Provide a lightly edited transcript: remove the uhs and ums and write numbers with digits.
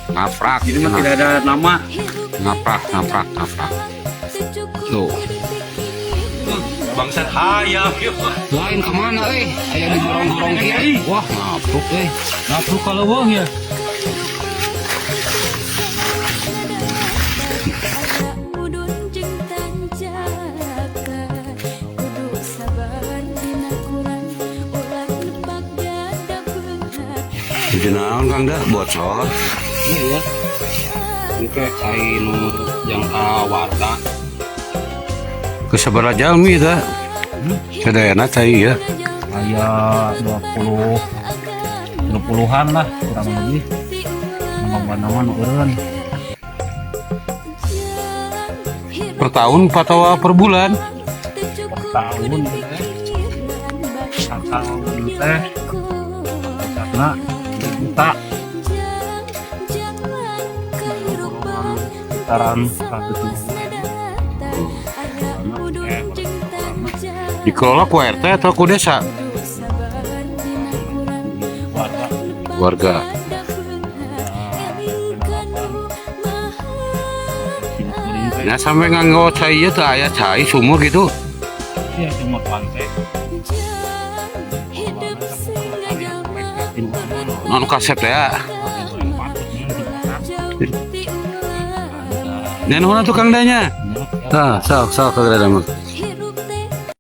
Ngaprak. Ini mah tidak ada nama. Ngaprak, ngaprak, ngaprak. Tuh. Bangsat hayam. Lain kemana eh? Aya di gorong-gorong kieu. Wah, ngapruk eh. Ngapruk kalau bohong ya. Mudun jeung tanjakan kudu sabar dina kurang ulah nepak dada beunghar. Jadi naon, Kang, dah bocor. Iya. Ini kayak cai nu jangka warga. Ke sabaraha jalmi dah? Sadayana cai ya. Aya 20 20-an lah kurang lebih. Nama nama nu eureun. Per tahun atau per bulan? Per tahun teh. Tahun teh karena juta sekitaran 100 ribu. Dikelola ku RT atau ku desa? Warga. Warga. Nah, sampai nganggo cai ieu teh aya cai sumur gitu. Iya, sumur pantai. Non kasep ya. Dan nuhun tuh, Kang, danya. Tah, sok sok ke mah.